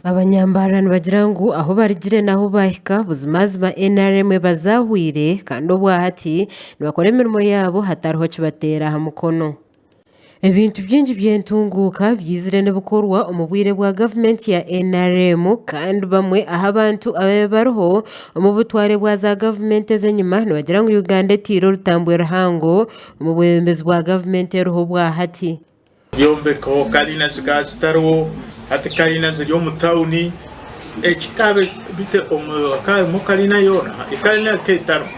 Abanyambarara nibagira ngu ahu barugire n'ahu baahika buzimazima NRM ebazaahwire kandi obwahati nibakora emirimo yaabo hatariho kibateera aha mukono. Ebintu bingi by'entunguuka byizire nibikorwa omu bwire bwa gavumenti ya NRM kandi bamwe aha bantu ababaire bariho omu butware bwa za gavumenti ez'enyima nibagira ngu Uganda etaire orutambwe ruhango omu bwebembezi bwa gavumenti eriho obwahati. Ebyombeko karina zikaba zitariho, hati karina ziri omu tawuni, ekikaba beitu hakaba harimu karina yoona, ekarina ekaba etariho.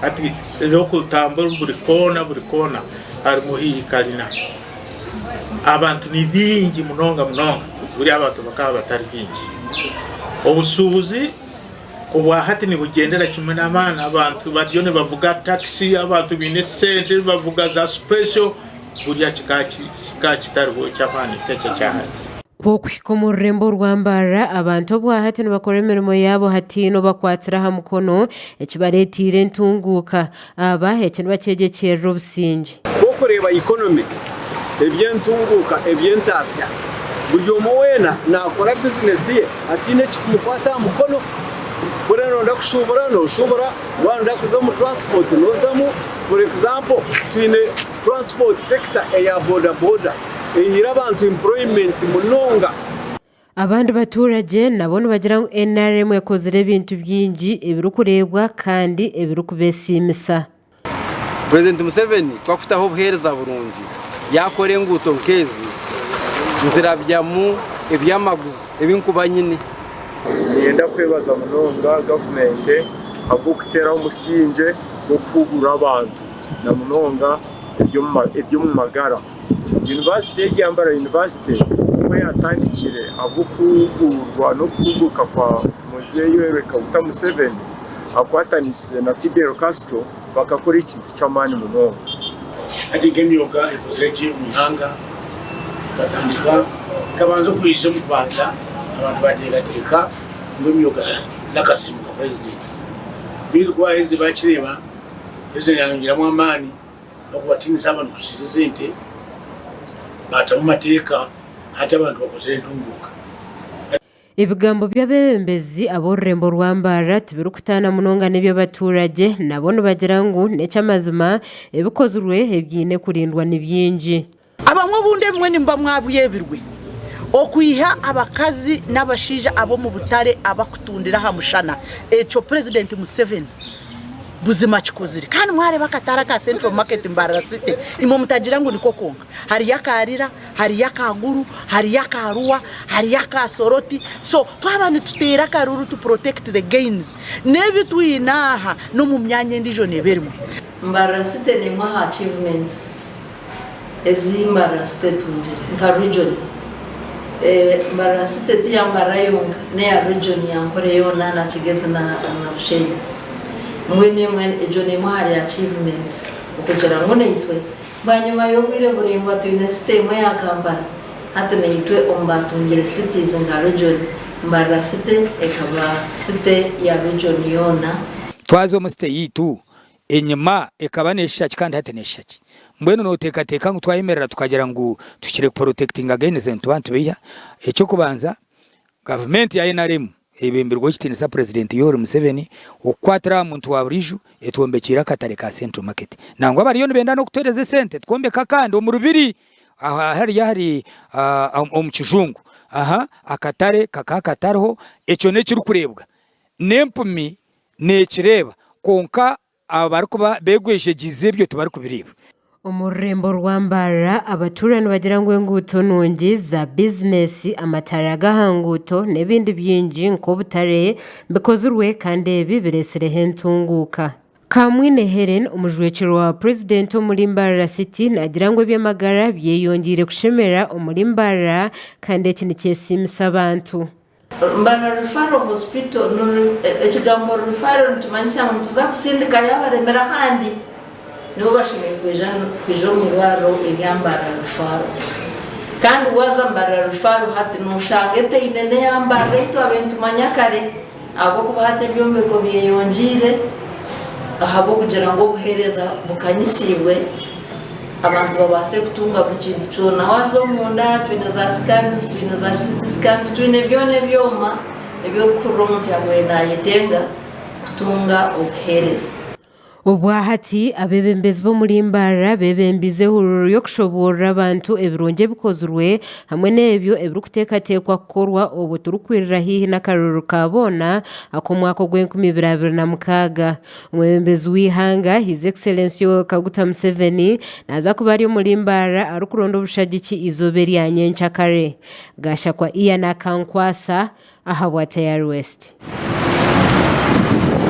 Hati orikutambura buri koona buri koona harimu haihi karina. Abantu ni baingi munonga munonga, buriya abantu bakaba batari baingi. Obushuubuzi Obwa hati nibugyendera kimwe n'amaani, abantu bariyo nibavuga takisi, abantu baine esente nibavuga za supesho, buriya kikaba kitariho eky'amaani nk'eki ekya hati. Ku okuhika omu rurembo rwa Mbarara, abantu obwa hati nibakora emirimo yaabo hataine obakwatsire aha mukono, ekibareeteire entunguuka. Aba eki nibakyegyekyerera obusingye. Ku okureeba economy, eby'entunguuka, eby'entaasya, buri omwe weena naakora bizinesi ye hataine ekikumukwata aha mukono. Ku orikuba nooyenda kushuubura, nooshuubura, waaba nooyenda kuza omu transport noozamu. For example, twine transport sector eya boda boda ehaire abantu employment munonga. Abandi baturagye nabo nibagira ngu NRM ekozire ebintu bingi ebirikureebwa kandi ebirikubeesiimisa. Purezidenti Museveni ku akutaho obuheereza burungi yaakora enguuto nk'ezi nzirabyamu eby'amaguzi ebi nkuba nyine. Niinyenda kwebaza munonga gavumenti ahabw'okuteeraho omusingye gw'okuhuguura abantu na munonga eby'omu magara. Yunivasite egi eya Mbarara University ku yatandikire ahabw'okuhuguurwa n'okuhuguuka kwa Muzei Yoweri Kaguta Museveni akwatanisize na Fidel Castro bakakora ekintu ky'amaani munonga. Hati nk'emyoga ekozire gye omu ihanga ekatandika ekabanza okwija omu kubanza abantu bateekateeka ngu emyoga n'akasiimo ka purezidenti beitu ku baaherize baakireeba purezidenti yayongyeramu amaani. n'okubatiinisa abantu kusiisa esente baatamu amateeka hati abantu bakozire entunguuka. Ebigambo by'abeebembezi ab'orurembo rwa Mbarara tibirikutaana munonga n'eby'abaturage nabo nibagira ngu n'eky'amazima ebikozirwe ebiine kurindwa ni bingi. Abamwe obundi ebimwe nimuba mwabyebirwe, okwiha abakazi n'abashaija ab'omu butare abakutundira aha mushana, ekyo Purezidenti Museveni buzima akikozire. Kandi mwareeba akatare aka Central Market Mbarara City, imwe mutagira ngu niko konka. Hariyo aka Lira, hariyo aka Gulu, hariyo aka Arua, hariyo aka Soroti. So twaba nituteera akaruru to protect the gains, n'ebi twine aha n'omu myanya endiijo neeba erimu. Mbarara City n'emwe aha achievements ezi Mbarara City etungire nka region. Mbarara City ti ya Mbarara yonka n'eya region ya Nkore yoona na Kigezi na Bushenyi. Mbwenu emwe egyo n'emwe ahari achievements okugira ngu naitwe bwanyima y'obwire buraingwa twine city emwe eya Kampala hati naitwe omu baatungire cities nka region Mbarara City ekaba city ya region yoona. Twaza omu city yaitu Enyima ekaba neeshusha ki kandi hati neeshusha ki? Mbwenu nooteekateeka ngu twayemerera tukagira ngu tuhikire kuporotekitinga gains nituba nitubeiha? Eky'okubanza, gavumenti ya nrm eyebembirweho ekitiinisa Purezidenti Yoweri Museveni okukwatira aha muntu wa buriijo etwombekiire akatare ka Central Market. Nangwa bariyo nibenda n'okutuheereza esente twombeke akandi omu Rubiri aha hariya ahari omu Kijungu. Aha akatare kakaba katariho, ekyo n'ekirikureebwa n'empumi Neekireeba, kwonka abarikuba beegwejegyize ebyo tibarikubireeba. Omu rurembo rwa Mbarara, abatuura nibagira ngu enguuto nungi za bizinesi, amataara g'aha nguuto n'ebindi bingi nk'obutare bikozirwe kandi ebi biretsireho entunguuka. Kamwine Hellen, omujwekyerwa wa Purezidenti omuri Mbarara City naagira ngu eby'amagara byeyongyeire kushemera omuri Mbarara kandi eki nikyesiimisa abantu. Mbarara Referral Hospital, ekigambo referral nikimanyisa ngu nituza kusindikayo abaremire ahandi, nibo bashemereire kwija omu irwariro erya Mbarara Referral. Kandi waaza Mbarara Referral hati nooshanga etaine n'eya Mbarara ei twabaire nitumanya kare ahabw'okuba hati ebyombeko byeyongyeire ahabw'okugira ngu obuheereza bukanyisiibwe. Abantu babaase kutunga buri kintu kyona. Waaza omunda twine za scans, twine za CT scans, twine byona ebyoma eby'okuhurira omuntu yaabaire naayetenga kutunga obuheereza. Obwahati, abeebembezi b'omuri Mbarara beebembize ehururu y'okushoboorora abantu ebirungi ebikozirwe hamwe n'ebyo ebirikuteekateekwa kukorwa obwo turikwirira haihi n'akaruuru ka boona ak'omwaka ogw'enkumi ibiri 26. Omwebembezi w'eihanga His Excellency Yoweri Kaguta Museveni naaza kuba ari omuri Mbarara arikuronda obushagiki eizooba erya nyencakare. Gashakwa Ian Akankwasa ahabwa Tayari West.